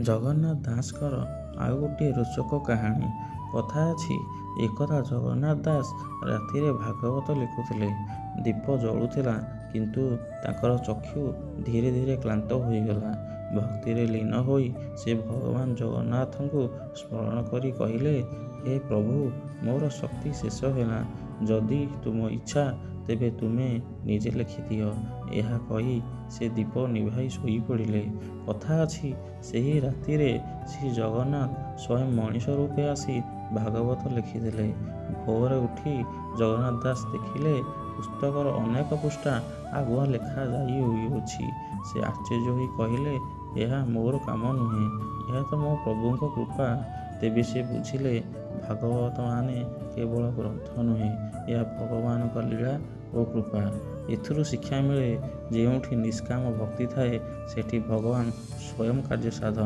ଜଗନ୍ନାଥ ଦାସଙ୍କର ଆଉ ଗୋଟିଏ ରୋଚକ କାହାଣୀ। କଥା ଅଛି, ଏକଦା ଜଗନ୍ନାଥ ଦାସ ରାତିରେ ଭାଗବତ ଲେଖୁଥିଲେ। ଦୀପ ଜଳୁଥିଲା, କିନ୍ତୁ ତାଙ୍କର ଚକ୍ଷୁ ଧୀରେ ଧୀରେ କ୍ଳାନ୍ତ ହୋଇଗଲା। ଭକ୍ତିରେ ଲୀନ ହୋଇ ସେ ଭଗବାନ ଜଗନ୍ନାଥଙ୍କୁ ସ୍ମରଣ କରି କହିଲେ, "ହେ ପ୍ରଭୁ! ମୋର ଶକ୍ତି ଶେଷ ହେଲା। ଯଦି ତୁମ ଇଚ୍ଛା, ତେବେ ତୁମେ ନିଜେ ଲେଖିଦିଅ।" ଏହା କହି ସେ ଦୀପ ନିଭାଇ ଶୋଇପଡ଼ିଲେ। କଥା ଅଛି, ସେହି ରାତିରେ ଶ୍ରୀଜଗନ୍ନାଥ ସ୍ୱୟଂ ମଣିଷ ରୂପେ ଆସି ଭାଗବତ ଲେଖିଦେଲେ। ଭୋରରେ ଉଠି ଜଗନ୍ନାଥ ଦାସ ଦେଖିଲେ, ପୁସ୍ତକର ଅନେକ ପୃଷ୍ଠା ଆଗୁଆ ଲେଖା ଯାଇଅଛି। ସେ ଆଶ୍ଚର୍ଯ୍ୟ ହୋଇ କହିଲେ, "ଏହା ମୋର କାମ ନୁହେଁ, ଏହା ତ ମୋ ପ୍ରଭୁଙ୍କ କୃପା।" ତେବେ ସେ ବୁଝିଲେ, ଭାଗବତ ମାନେ କେବଳ ଗ୍ରନ୍ଥ ନୁହେଁ, ଏହା ଭଗବାନଙ୍କ ଲୀଳା ଓ କୃପା। ଏଥିରୁ ଶିକ୍ଷା ମିଳେ, ଯେଉଁଠି ନିଷ୍କାମ ଭକ୍ତି ଥାଏ, ସେଠି ଭଗବାନ ସ୍ୱୟଂ କାର୍ଯ୍ୟ ସାଧନ